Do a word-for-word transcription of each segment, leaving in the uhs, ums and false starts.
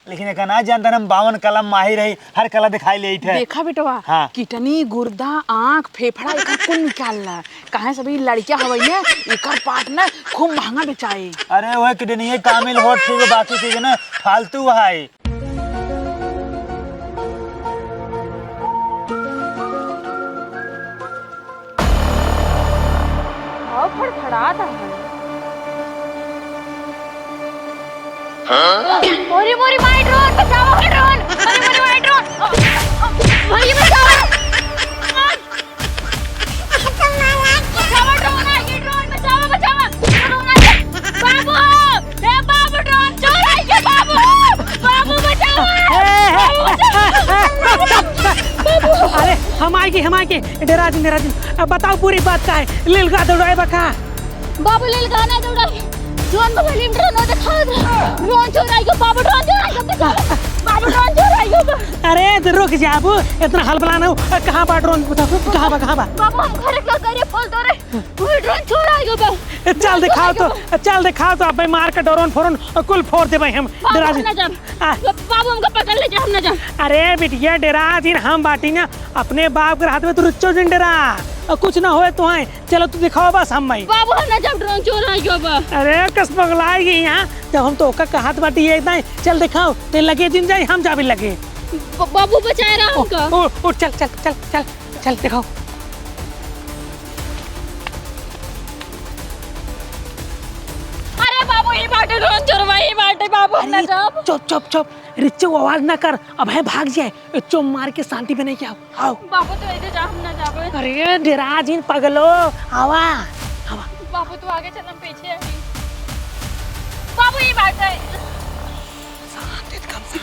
लेकिन एका ना जानता, हम बावन कला माहिर है, हर कला दिखाई लेइत है। देखा बेटवा, हाँ। किडनी, गुर्दा, आँख, फेफड़ा, एकर कुल निकाल ला। काहे सब ई लड़किया हवई ने, एकर पार्ट ना खूब महंगा बेचाई। अरे ओए किडनी कामिल होत ठीक है, बाकी चीज ना फालतू है। आओ फड़फड़ात हन। मोरी, मोरी माई ड्रोन, बचावा हो ड्रोन। अरे मोरी माई ड्रोन। अ, अ, भाई बचावा। बचावा ड्रोन, आ गई ड्रोन, बचावा, बचावा। ड्रोन आ गई। बाबू, ए बाबू, ड्रोन चोर आ गया बाबू। बाबू बचावा। बाबू बचावा। अरे हम आएगी, हम आएगी। डेरा जिन, डेरा जिन। अब बताओ पूरी बात का है? लीलगाय दौड़ाए बा का? बाबू लीलगाय ना दौड़ाए। ड्रोन बगली में ड्रोन दिखाओ। ड्रोन चोर आइयो बाबू, ड्रोन चोर आइयो, बचाओ। बाबू ड्रोन चोर आइयो बा। अरे तो रुक जा बाबू, इतना हलबला ना हो। कहाँ बा ड्रोन? बताओ, कहाँ बा, कहाँ बा? बाबू हम घर का करे फूल तोड़े। वही ड्रोन चोर आइयो बा। ए, चल दिखाओ तो, चल दिखाओ तो, अबे मार के ड्रोन फोरन कुल फोर देबे हम। बाबू डेरा हम जिन। ना जाब। आ। बाबू हमका पकड़ ले जा, हम ना जाब। अरे बिटिया डेरा जिन, हम बाटी ना, अपने बाप के हाथ में तू रुच्चो जिन डेरा। और कुछ ना होए तो है। चलो तू दिखाओ बस हम भाई। बाबू हम ना जाब, ड्रोन चोर आइयो बा। अरे कस पगलाई गई यहाँ, जब हम तो ओका कहत बाटी एक दाई, चल दिखाओ, ते लगे जिन जाई, हम जाबे लगे। ब-, बाबू बचाए रहा ओ, हमका। ओ, ओ, चल, चल, चल, चल, चल दिखाओ। अरे बाबू, ई बाटे ड्रोन चोरवा, ई बाटे बाबू, हम ना अरे, जाब। चुप, चुप, चुप, रिच्चो आवाज ना कर, अब है भाग जाए, चुप मार के शांति बनाई के आओ। आओ। बाबू, तू ऐसे जा, हम ना जाबे। अरे, डेरा जिन पगलो, आवा, आवा। बाबू, तू आगे चल, हम पीछे हई। बाबू, ई बाटे। शांत एकदम से।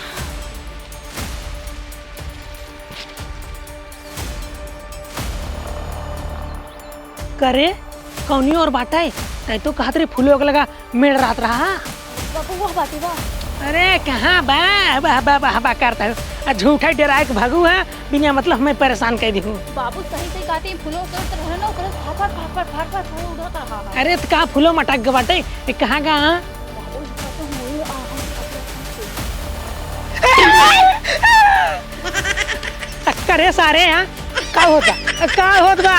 करे, कौनी और बाटे? तै तो कहत रही फूलो के लगा मेड़ रात रहा। बाबू, वो बाटी बा। अरे, कहाँ बा? बा, बा, बा, बा करता है। आ झूठा डेराए के भागू है, बिना मतलब हमें परेशान कर दी हूँ। बाबू, सही, सही कहती, फूलो के उतर रहे ना, ओकरे फाफर, फाफर, फाफर, फूल उड़त रहा है। अरे, तो का फूलो मटक गए बाटे? ये कहाँ का, हाँ? बाबू, इसका तो मुंह आ, हम करे सारे, हाँ? का होत बा? का होत बा?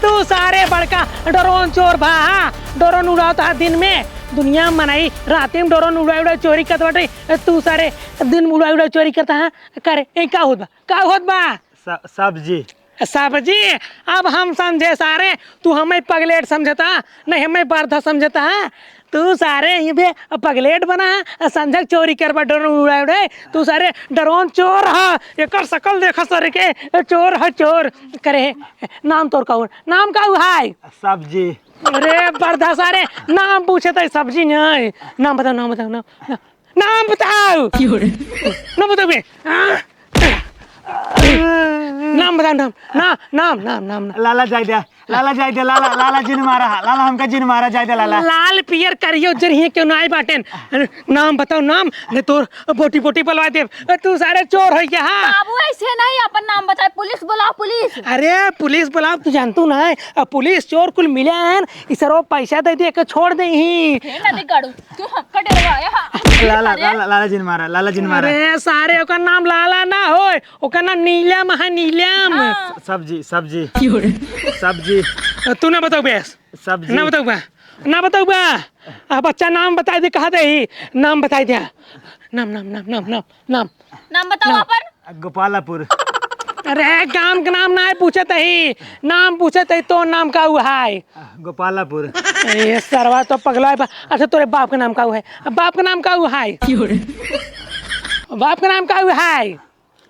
तू सारे बड़का ड्रोन चोर बा, हाँ? ड्रोन उड़ावत हा दिन में, दुनिया में मनई राती में ड्रोन उड़ाई उड़ाई चोरी करत बाटे। तू सारे दिन में उड़ाई उड़ाई चोरी करत हा, हाँ? करे, ए, का होत बा? का होत बा? स-, सब्जी। सब्जी? अब हम समझे सारे, तू हमें पगलेट समझता, नहीं हमें बर्धा समझता है। तू सारे यहीं पे पगलेट बना है, समझक चोरी करबा ड्रोन उड़ाए उड़ाए। तू सारे ड्रोन चोर है, एकर शकल देखा सारे के, चोर है चोर। करे, नाम तोर का हुआ? नाम का हुआ है? सब्जी। अरे बर्धा सारे, नाम पूछे तो सब्जी नहीं। नाम बताओ, नाम बताओ, नाम, नाम। नाम बताओ। क्यों रे? नाम बताओ बे। नाम बताओ, नाम। ना, नाम, नाम, नाम, नाम। लाला जाए दे, लाला जाए दे, लाला, लाला जिन मारा, लाला हमका जिन मारा जाए दे, लाला। लाल पियर करियो उज्जर हियाँ क्यों ना आए बाटेन? नाम बताओ, नाम। नहीं तोर बोटी बोटी बलवा दे। तू सारे चोर हो क्या, हाँ? बाबू ऐसे नहीं, अपन नाम बताए, पुलिस बुलाओ, पुलिस। अरे पुलिस बुलाओ, तू जानतू ना है, अब पुलिस चोर कुल मिले हैं, ई सरवा पैसा दे दे, एके छोड़ दे ही। हे नदी गाड़ू। तू हमका डरवाया हा। लाला, अरे। लाला, लाला जिन मारा, लाला जिन मारा। अरे सारे, ओकर नाम लाला ना होय, ओकर नाम नीलम है, नीलम। हाँ। सब्जी, सब्जी। क्यों रे? सब्जी। तू ना बताओ बे। सब्जी। ना बताओ बा, ना बताओ बा। आ बच्चा नाम बताई दे, कहा दे ही, नाम बताई दे। नाम, नाम, नाम, नाम, नाम, नाम। नाम बताओ नाम। अपन। गोपालापुर। अरे गांव के नाम ना पूछत ही, नाम पूछत ही, तो नाम का हुआ है? गोपालापुर। ये सरवा तो पगला है बा-, अच्छा तोरे बाप का नाम का है? बाप का नाम का है? क्यों रे? बाप का नाम का है?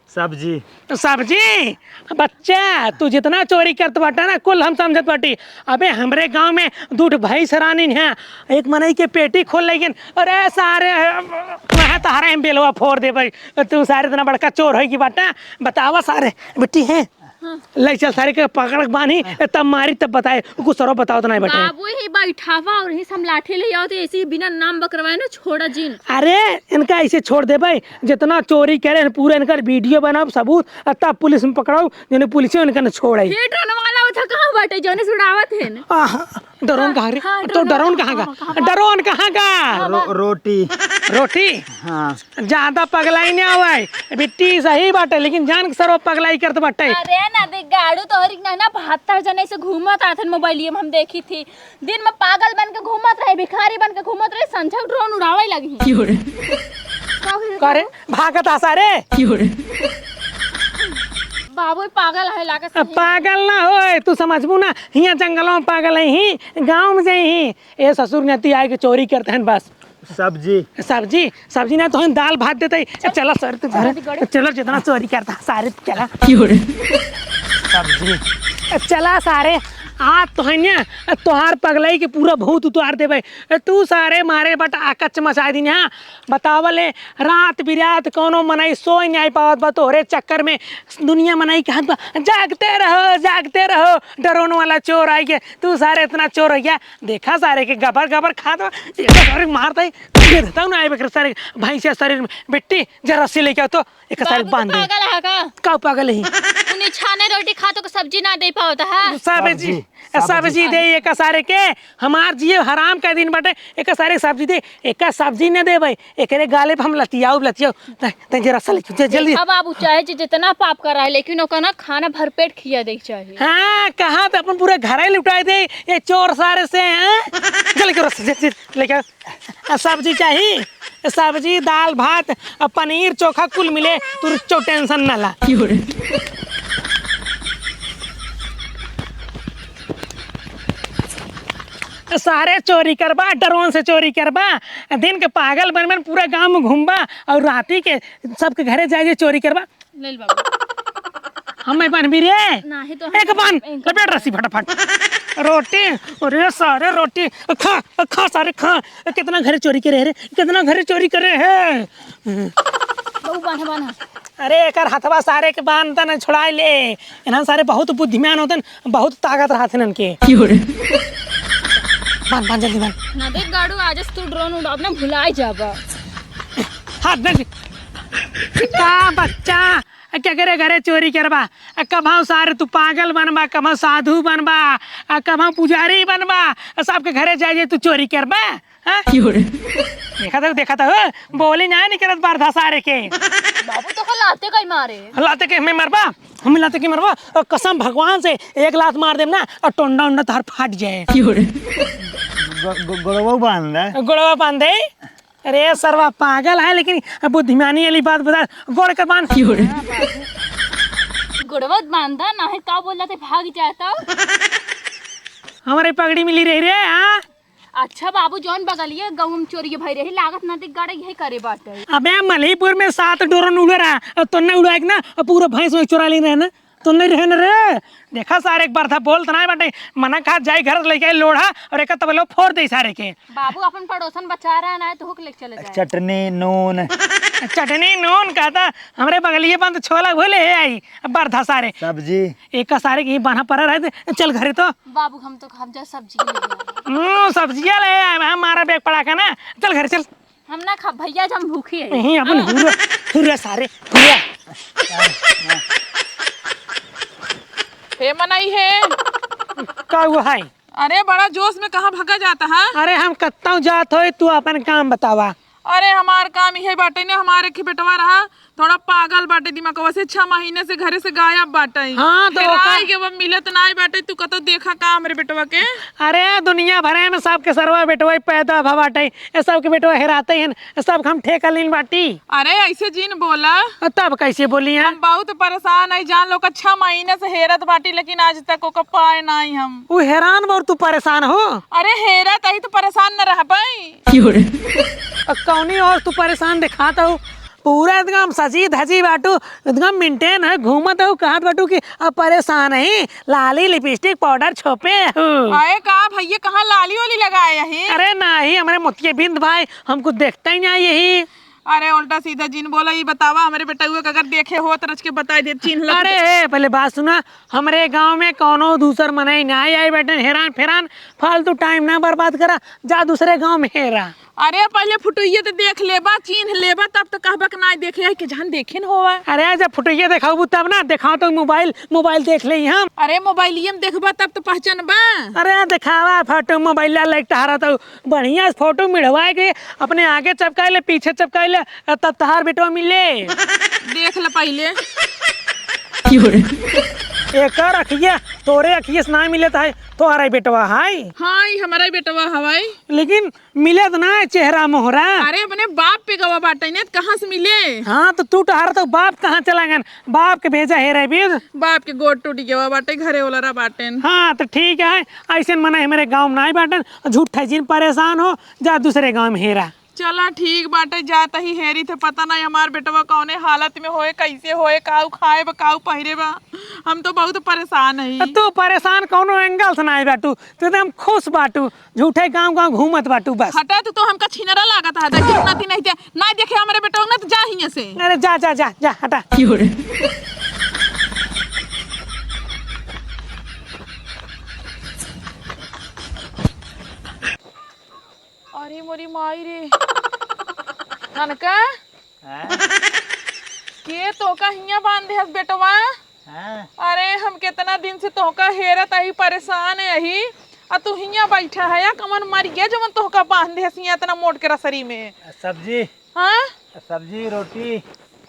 सब्जी। सब्जी? बच्चा, तू जितना चोरी करत बाटा ना, कुल हम समझत बाटी। अबे हमरे गांव में दू ठो भैंस रानी है, एक मनई के पेटी खोल लेगिन। अरे सारे, वहाँ तहरा हम बेलवा फोड़ देबे। तू सारे इतना बड़का चोर है कि बाटा, बतावा सारे, बिट्टी है। हाँ। ले चल सारे के पकड़ के बांधी, हाँ। तब मारी तब बताए, कुछ सरो बताओ तो नहीं बटे। बाबू ही बैठावा और ही हम लाठी ले आओ तो ऐसे ही बिना नाम बकरवाए ना छोड़ा जिन। अरे इनका ऐसे छोड़ देबे, जितना चोरी करे हैं पूरा इनका वीडियो बनाओ सबूत, और तब पुलिस में पकड़ाओ, जने पुलिस इनका न छोड़े। ये ड्रोन वाला उठा कहाँ बाटे जौने से उड़ावत है ना? आहा। डरोन कहाँ रे? हाँ, तो डरोन कहाँ का? कहाँ, कहाँ? डरोन कहाँ का? हाँ, रो-, रोटी। रोटी? हाँ। ज्यादा पगलाई नहीं आवे। बिट्टी सही बाटे, लेकिन जान के सरवा पगलाई करत बाटे। अरे ना देख गाड़ू, तोहरी ना, ना बहत्तर जने से घूमत आथन मोबाइलिया में, हम देखी थी। दिन में पागल बन के घूमत रहे, भिखारी बन के घूमत रहे, संझा के ड्रोन उड़ावे लगी। क्यों रे? का करे? भागत आसा रे। क्यों रे? बाबू पागल है लागत अब सही। पागल ना होए, तू समझबू ना, हियाँ जंगलों में पागल है ही, गाँव में जाई ही। ए ससुर नती आए के चोरी करते हैं बस। सब्जी। सब्जी, सब्जी ना तो हम दाल भात देते ही। ए, चला सर तू घर, चला जितना चोरी करता सारे चला। क्यों रे? सब्जी। ए, चला सारे, आज तो है ना, तोहार पगलई के पूरा भूत उतार देबे। ए, तू सारे मारे बट आकच मचा दी ना। बतावले, रात बिरात कौनो मनई सोई नहीं पावत बा तोहरे चक्कर में। दुनिया मनई कहत बा, "जागते रहो, जागते रहो, ड्रोन वाला चोर आई गए।" तू सारे इतना चोर हो गया, देखा सारे के गबर गबर खात बा, एक सारे मारता ही, दे देता हूँ ना, आए बेकर सारे भैंसिया शरीर में। बिट्टी, जरा रस्सी लेके आओ तो, एक सारे बांध दे। पागल है का? का पागल है? उन्हीं छाने रोटी खा तो सब्जी ना दे पावत है। सब्जी। सब्जी। सब्जी दे एक सारे के, हमार जिए हराम का दिन बाटे, एक सारे सब्जी दे, एक सब्जी न दे भाई, एकरे गाले पे हम लतियाऊ, लतियाऊ। तै, तै जरा सा लेके, जल्दी। देखा बाबू, चाहे जे जितना पाप करा है, लेकिन ओकर ना खाना भरपेट खिया दे के चाहिए। हाँ, कहा तो अपन पूरा घर ही लुटाए दे, ये चोर सारे से, हाँ? जल्दी करो, जल्दी, जल्दी लेके आओ। आ, सब्जी चाही? सब्जी, दाल, भात, आ, पनीर, चोखा कुल मिले, तू चो टेंशन ना ला। सारे चोरी करबा, ड्रोन से चोरी करबा, दिन के पागल बन बन पूरा गाँव में घूमबा और राती के सबके घरे जाए चोरी करबा। ले ले बाबू। हम मैं बान्हबी रे। नाही तो एक हम बान्ह, इनका लपेट रस्सी फटाफट। रोटी, अरे सारे रोटी, खा, खा सारे खा। कितना घरे चोरी करे है रे, कितना घरे चोरी करे है। बाबू बान्ह, बान्ह। अरे एकर हथवा सारे के बान्ह तन छोड़ाई ले। इन्हन सारे बहुत बुद्धिमान होतन, बहुत ताकत रहत इन्हन के। क्यों रे? बान्ह, बान्ह, जल्दी बान्ह। ना देख गाड़ू, आज तू ड्रोन उड़ाब ना भुलाई जाबा। हाथ दे। का बच्चा, आ, केकरे घरे चोरी करबा? आ, कबहूँ सारे तू पागल बनबा, कबहूँ साधु बनबा, आ, कबहूँ पुजारी बनबा, आ, सबके घरे जाए, जाए तू चोरी करबा? हाँ? क्यों रे? देखा था, देखा था, हो? बोली ना निकलत बरधा सारे के। बाबू तो को लाते कई मारे। लाते के हमें मरबा? हमें लाते के मरबा? और कसम भगवान से एक लात मार देम ना, और टोंडा उंडा तार फाट जाए। क्यों रे? गो-, गो-, गोड़वा बांध दे। गोड़वा बांध दे? अरे सरवा पागल है, लेकिन अब बुद्धिमानी वाली बात बता, गोड़ के बांध। क्यों रे? गोड़वा बांधा, नाही का बोलत है, भाग जाता। हमरे पगड़ी मिली रही रे, हाँ? अच्छा बाबू, जौन बगलिए गाँव में चोरी भई रही, लागत ना देख गाड़ा यही करे बाटे। अबे मलहीपुर में सात ड्रोन उड़े रहा, और तोन्ने उड़ाए के ना, और पूरा भैंस वैंस चुरा ली रहे ना। तो नहीं रहे न रे। देखा सारे एक बार था बोलत नाहीं बाटे, मना कहा जाई घर से लेके आई लोढ़ा और एक तबलो फोड़ दे सारे के। बाबू अपन पड़ोसन बचा रहा ना, तो हुक लेके चले जाए। चटनी, नून। चटनी, नून कहता, हमरे बगलिए बंद छोला भूले है आई, अब बार था सारे। सब्जी। एक का सारे की बान्हा पड़ा रहे थे, चल घरे तो। बाबू हम तो हम जा सब्जी के लिए। हम्म, सब्जिया ले आए, हमारा बैग पड़ा का ना, चल घरे चल। हम ना खा भैया, हम भूखी है। नहीं, अपन हुर्रा, हुर्रा सारे, हुर्रा। हे मनई हे। का हुआ है? अरे बड़ा जोश में कहाँ भगा जाता है? अरे हम कत्ताऊ जात होई, तू अपन काम बतावा। अरे हमार काम इहे बाटे ने, हमार एक बेटवा रहा, थोड़ा पागल बाटे दिमागवा से, छह महीने से घरे से गायब बाटे। हाँ, तो हेराई ओकर के वो मिलत नाई बाटे। तू कतो देखा का हमरे बेटवा के? अरे दुनिया भरे में सबके सरवा बेटवा ही पैदा भा बाटे, ये सबके बेटवा हेराते हैं, सब हम ठेका लीन बाटी। अरे ऐसे जिन बोला। तब कैसे बोली हैं? हम बहुत परेशान है जान लो, का छह महीने से हेरत बाटी, लेकिन आज तक ओका पाए नाई हम। उ हेरान बा और तू परेशान हो? अरे हेरत ही तो परेशान न रह पाई। क्यों रे? अब कौनी और तू परेशान दिखात हो? पूरा एकदम सजी धजी बाटू, एकदम मेंटेन है, घूमत हो, कहत बाटू कि अब परेशान है, लाली, लिपस्टिक, पाउडर छोपे हो। आए का भैया, कहाँ लाली वाली लगाए हैं? अरे नाही, हमरे मोतिये बिंद भाई, हम कुछ देखता ही नाही यही। अरे उल्टा सीधा जिन बोला, ई बतावा, हमरे बेटउआ के अगर देखे हो तो रच के बताई दे, चिन्ह लग अरे, ए, पहले बात सुना, हमरे गांव में कौनो दूसर मनई नाही आई बैठे, हेरान फेरान, फालतू टाइम ना बर्बाद करा, जा दूसरे गांव में हेरा। अरे पहिले फोटोइया त देख लेबा, चीन्ह लेबा, तब त कहबा कि नाहीं देखे है, कि जान देखे न होवा। अरे जब फोटोइया देखाबू तब ना, देखाओ तो मोबाइल, मोबाइल देख लेई हम। अरे मोबाइलिया में देखबा तब त पहचानबा। अरे देखावा फोटो, मोबाइल ला लाइक टहरा तो बढ़िया से फोटो मिढ़वाए के अपने आगे चपकाए ले, पीछे चपकाए ले, तब तहार बेटवा मिले। देख ले पहिले। एकर अखिया तोरे अखिया से ना मिलत है, तोहरा बेटवा है। हाँ, ई हमारा ही बेटवा हवाई। लेकिन मिलत ना है चेहरा मोहरा। अरे अपने बाप पे गवा बाटे ने, कहाँ से मिले? हाँ, तो तू टहरा तो बाप कहाँ चला गन? बाप के भेजा हेरे बीर। बाप के गोड़ टूट गवा बाटे, घरे ओलरा बाटेन। हाँ, तो ठीक है, ऐसे मना हमारे गाँव में नाहीं बाटेन, झूठा जिन परेशान हो, जा दूसरे गाँव में हेरा। चला ठीक बाटे, जात ही हेरी थे, पता नहीं हमार बेटवा कौने हालत में होए, कैसे होए, काऊ खाए बा, काऊ पहिरे बा, हम तो बहुत परेशान हई। तू परेशान कौनो एंगल से नाहीं बाटू, तू एकदम खुश बाटू, झूठे गाँव गाँव घूमत बाटू बस। हटा तू तो हमका छिनरा लागत है, देखी नती नहीं थे, ना देखे हमारे बेटवा ना तो जा हियां से। अरे जा जा जा जा हटा। अरे मोरी माई रे। ननका? हाँ? के तोहका हियां बांध देहस बेटवा? हाँ? अरे हम केतना दिन से तोहका हेरत अही, परेशान अही, आ तू हियां बैठा है, या कमन मर गया जवन तोहका बांध देहस हियां इतना मोट के रसरी में? सब्जी। हाँ? सब्जी, रोटी।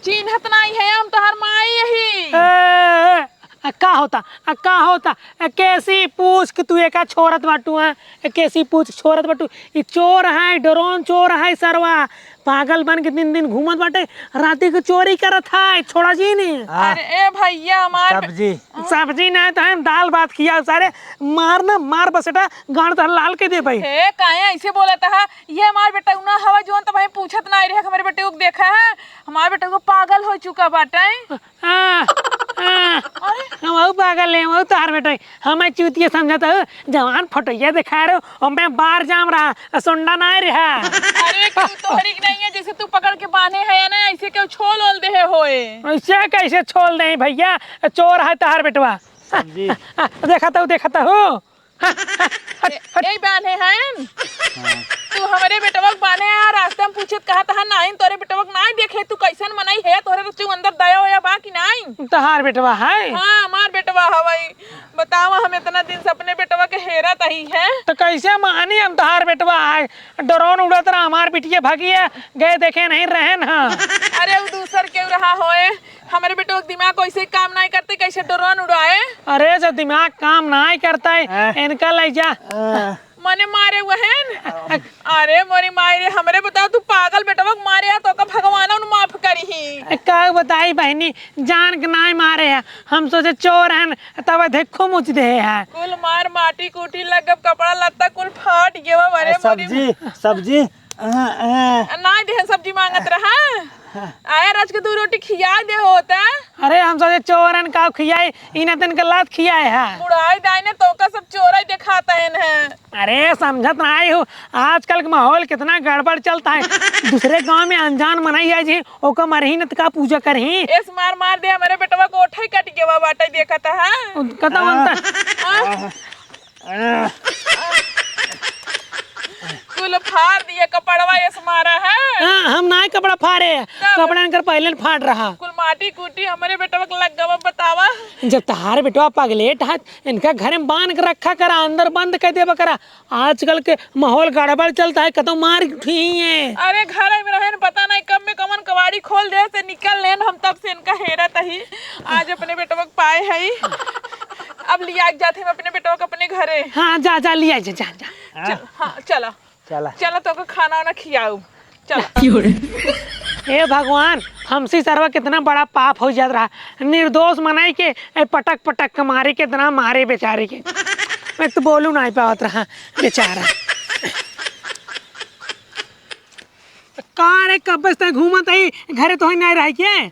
चिन्हत नाई है, हम तोहर माई अही। ए, ए, ए, आ का होता? आ का होता? आ कैसी पूछ के तू एका छोड़त बाटू, हैं? ए, कैसी पूछ के छोड़त बाटू? ई चोर है, डरोन चोर है सरवा। पागल बन के दिन दिन घूमत बाटे, राती के चोरी करत है, छोड़ा जी ने। हाँ। अरे ए भैया हमार बे- सब्जी। सब्जी ना तो हम दाल भात खिया सारे, मार ना मार बसेटा, गांड तो लाल के दे भाई। हे, काहे ऐसे बोलत है? ये हमार बेटा ना हवा जोन तो भाई पूछत ना रहे, हमारे बेटे को देखा है, हमार बेटा को पागल हो चुका बाटे। आ, आ, अरे? हम अउ पागल है, हम अउ तोहार बेटा है। हमें चूतिया समझत हो, जवान फोटोइया दिखा रहे हो, हम पे बार जाम रहा, सोंडा ना रहा। अरे, क्यों तोहरी के नहीं है, जैसे तू पकड़ के बांधे है ना, ऐसे क्यों छोल ओल देहे होए? ऐसे कैसे छोल दे भैया, चोर है तोहार बेटवा। जी। आ, देखा तो, देखा तो हो। ए, ए बान्हे हैं। हाँ। तू हमरे बेटवा के बान्हे आ, रास्ते में पूछत कहा तहा नाइन, तोरे बेटवा के नाई देखे, तू कैसन मनई है, तोरे तो तू अंदर दया होया बा कि नाई? तहार बेटवा है? हाँ, हमार बेटवा हवई। बतावा, हम इतना दिन से अपने बेटवा के हेरत अही है। तो कैसे मानी हम तहार बेटवा है? ड्रोन उड़त रहा, हमार बिटिया भागी है, गए देखे नहीं रहन हाँ। अरे, उ दूसर केहू रहा होए, हमरे बेटवा के दिमाग वैसे काम नाई करते, कैसे ड्रोन उड़ाए? अरे, जब दिमाग काम नाई करता है, हाँ। इनका ले जा। हाँ। मने मारे वहन। अरे, मोरी माई रे, हमरे बताओ, तू पागल बेटवा के मारे है, तो का भगवान उन माफ करी ही। ए, का बताई बहनी, जान के नाई मारे है, हम सोचे चोर हन, तब देखो मुझ दे है। कुल मार माटी कूटी लग गब, कपड़ा लत्ता कुल फाट गवा। अरे, मोरी सब्जी, सब्जी, आ, आ। नाई देहन सब्जी मांगत रहा। आया राज के दू रोटी खिया दे होता। अरे हम सोचे चोरन का खियाए, इन्हें तन के लात खियाए है। बुढ़ाई दाई ने तोका सब चोराई दिखाता है इन्हें। अरे समझत नाई हो, आजकल के माहौल कितना गड़बड़ चलता है। दूसरे गांव में अनजान मनई आ जी, ओका मरही न त का पूजा करही। एस मार मार दे, हमरे बेटवा गोठई कट गवा बाटे, देखत है। कता अंतर। हाँ? कुल फाड़ दिए कपड़वा, एस मारा है। हाँ, हम नाई कपड़ा फाड़े, तब? कपड़ा इनकर पहले न फाट रहा। कुल माटी कूटी हमरे बेटवा के लग गवा, बतावा। जब तहार बेटवा पगलेट है, इनका घर में बांध के रखा करा, अंदर बंद कर देबा करा। आजकल के माहौल गड़बड़ चलता है, कतौ मार उठी है। अरे घर में रहे न, पता नहीं कब में कमन कवाड़ी खोल दे से निकल लेन, हम तब से इनका हेरत ही। आज अपने बेटवा के पाए है, अब लिया के जाते हम अपने बेटवा के अपने घरे। हाँ, जा, जा, लिया जा, जा, जा। हाँ। चल, हाँ, चला। चला। चला, तोका खाना वाना खियाऊ। चला। हे भगवान, हमसे सरवा कितना बड़ा पाप हो जात रहा। निर्दोष मनई के ए, पटक पटक के मारे, कितना मारे बेचारे के। मैं तो बोलू नाई पावत रहा बेचारा। का रे, कब से तैं घूमत ही, घरे तोहई नाई रहे के?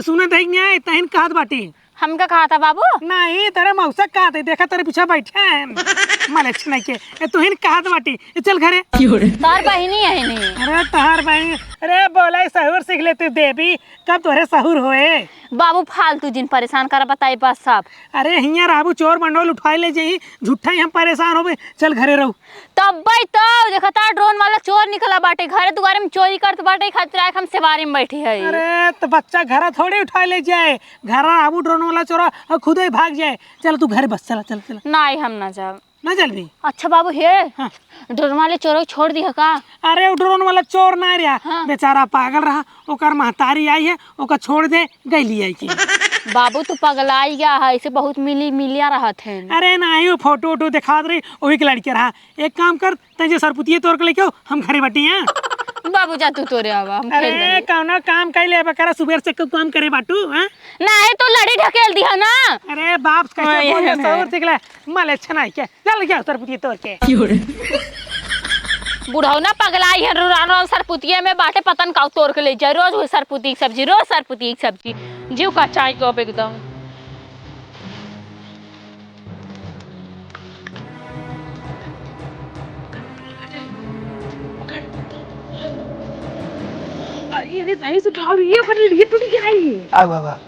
सुनत ही कि नाई, तहिन कहत बाटी। हमका कहा था बाबू? नहीं, तेरे मौसा कहा थे, देखा तेरे पीछे बैठे हैं। माले अच्छा नहीं के। ए, तू ही न कहत बाटी। ए, चल घरे। तोर बहिनी है नी। अरे, तोहार बहिनी। अरे, बोला, सहूर सीख ले तू, देवी। कब तोहरे सहूर होए? बाबू, फालतू जिन परेशान करा, बताई बस सब। अरे, हियाँ रहबू, चोर मंडोल उठाए ले जाई, झूठा ही हम परेशान होबे। चल घरे रहू। तब्बे तो देखता, drone वाला चोर निकला बाटे, घरे दुआरे में चोरी करत बाटे, खातिर आए हम सेवारी में बैठी है। अरे, तो बच्चा घरा थोड़ी उठाए ले जाए, घरा रहबू, drone वाला चोरा और खुदे ही भाग जाए। चल तू घरे बस, चला, चला, चला। नहीं, हम ना जाब। ना चलबी? अच्छा बाबू, हे, हाँ। Drone वाले चोर छोड़ दिया का? अरे, उ drone वाला चोर ना रहा, हाँ। बेचारा पागल रहा, ओकर महतारी आई है, ओकर छोड़ दे, गइली आई के। बाबू, तू पगलाई गया है, ऐसे बहुत मिली, मिलिया रहत है। अरे नाही, वो फोटो वोटो दिखात रही, वही के लड़के रहा। एक काम कर, तै जे सरपुतिये तोर के लेके आओ, हम घरे बटी हैं। बाबू, जा तू तोरे आवा, हम अरे, खेल लेंगे। कौनो काम कइ ले, बकरा सुबेर से क्यों काम करे बाटू, हाँ? नाही, तो लड़ी ढकेल दिया ना। अरे, बाप कैसे हाँ, बोल ये रहे, है। सहूर सीख ले, माले अच्छा नहीं क्या? चल गया सरपुतिया तोर के। बुढ़ौना पगलाई है, रुरान रुरान सरपुतिया में बाटे, पतन काऊ तोर के ले जाए। रोज वही सरपुती की सब्जी, रोज सरपुती की सब्जी। जीव का चाय को अब एकदम। अरे, अरे, सही से उठाओ, ये बड़ी, ये टूट गया है। आवा, आवा।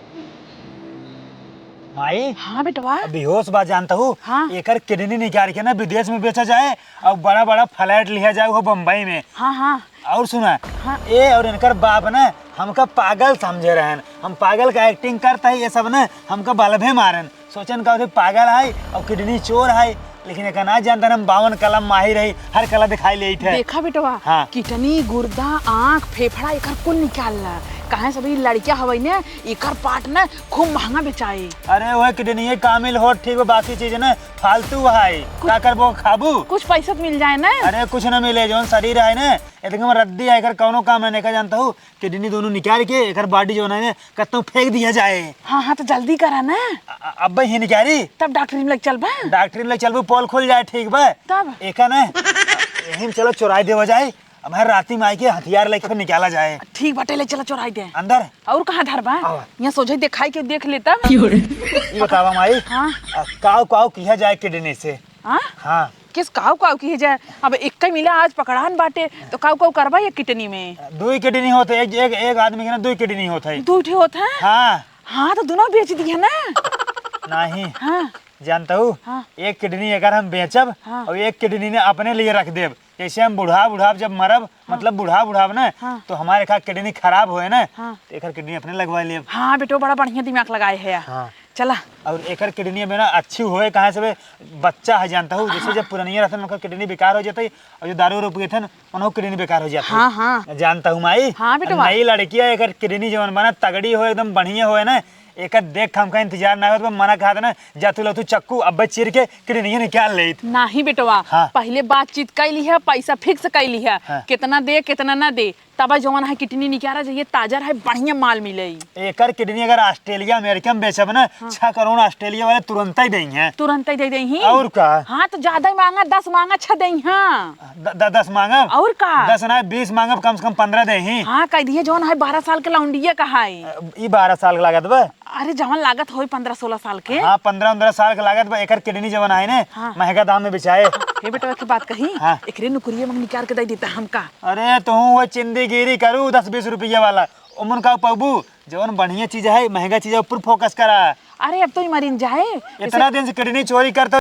माई, हाँ बेटवा। अब बेहोश बा जानता हूँ। हाँ। एकर kidney निकाल के ना विदेश में बेचा जाए और बड़ा बड़ा flat लिया जाए वो बम्बई में। हाँ, हाँ। और सुना, हाँ। ए और इनकर बाप ना हमका पागल समझे रहन। हम पागल का acting करता है ये सब ना, हमका बल्बे मारन। सोचन का होते पागल है और kidney चोर है। लेकिन एका ना जानता ना, हम बावन कला माहिर है, हर कला दिखाई लेइत है। देखा बेटवा, हाँ। Kidney, गुर्दा, आँख, फेफड़ा एकर कुल निकाल ला। काहे सब ई लड़किया हवई ने, एकर part ने खूब महंगा बेचाई। अरे ओहे kidney ये कामिल होत ठीक बा, बाकी चीज ने फालतू है। कुछ का करबो, खाबू? कुछ पैसा तो मिल जाए ना। अरे कुछ ना मिले, जौन शरीर है ना, एकदम रद्दी है, एकर कौनो काम है, नहीं का जानता हूँ। Kidney दोनों निकाल के एकर body जौन है ना, कतौ फेंक दिया जाए। हाँ, हाँ, तो जल्दी करा ना। अ-, अ-, अब्बे ही निकारी। तब डॉक्टरी में लेके चलबा? डॉक्टरी में लेके चलबू, पोल खुल जाए, ठीक बा? तब? एका ना, यही में चलो चोराई देवा जाए। अब हर राती में आई के हथियार लेके फिर निकाला जाए। ठीक बाटे, ले चला चोराई दे। अंदर? और कहाँ धरबा? आवा। यहाँ सोझे दिखाई के देख ले तब। ई बतावा माई, हाँ। अ, काव काव किया जाए kidney से? हाँ? हाँ। किस काव काव किहे जाए? अब एक ही मिला आज पकड़ान बाटे, तो काव काव करबा ये kidney में? दुई kidney होत है, एक, एक, एक आदमी के ना दुई kidney होत है। दुई ठे होत है? हाँ। हाँ, तो दोनों बेच दिया ना। नहीं। हाँ। जानता हूँ, हाँ। एक kidney अगर हम बेचब हाँ। और एक kidney ने अपने लिए रख देब, जैसे हम बुढ़ा बुढ़ाब जब मरब, हाँ। मतलब बुढ़ा बुढ़ाब ना, हाँ। तो हमारे खा kidney खराब होए ना, हाँ। तो एकर kidney अपने लगवा लेब। हाँ बेटो, बड़ा बढ़िया दिमाग लगाए है। हाँ। चला। और एकर kidney में ना अच्छी होए, कहाँ से बे, बच्चा है जानता हूँ, जैसे हाँ। जब पुरनिया रहते हैं, उनका kidney बेकार हो जाता है, और जो दारू वारू पिए थे ना, उन्हों kidney बेकार हो जाता है। हाँ, हाँ। जानता हूँ माई, हाँ बेटवा। नई लड़किया एकर kidney जवन बना तगड़ी हो, एकदम बढ़िया होए ना, एकर देख हमका इंतजार ना होत बा, मना कहत ना, जा तू लो तू चक्कू अब्बे चीर के kidney निकाल लेत। नाही बेटवा, हाँ। पहिले बातचीत कइ लिहा, पैसा fix कइ लिहा, हाँ। कितना दे, कितना ना दे, तब जवन है kidney निकाला जाइए, ताजा रहे, बढ़िया माल मिले। एकर kidney अगर ऑस्ट्रेलिया, अमेरिका में बेचब ना, हाँ। छह करोड़ ऑस्ट्रेलिया वाले तुरंत ही देइहैं। तुरंत ही दे देइहीं। और का? हाँ, तो ज्यादा ही मांगा, दस मांगा, छह देइहाँ। द-, द-, दस मांगब? और का? दस ना, बीस मांगब, कम से कम पन्द्रह देइहीं। हाँ, कह दिए जौन है बारह साल के लौंडिया का है। अ, ई बारह साल के लागत बा। अरे, जवन लागत होई पन्द्रह सोलह साल के। हाँ, पन्द्रह उन्द्रह साल के लागत बा। एकर kidney जवन है ने, हाँ। महंगा दाम में बेचाए। हे बेटवा, एक बात कही, हाँ। एकरे नुकरिया में निकाल के दे देता हमका। अरे, तू वो चिंदीगिरी करू दस बीस रुपया वाला, ओमन का पबू? जवन बढ़िया चीज है, महंगा चीज है, ऊपर focus करा। अरे, अब तो ई मरिन जाए। इतना दिन से kidney चोरी करता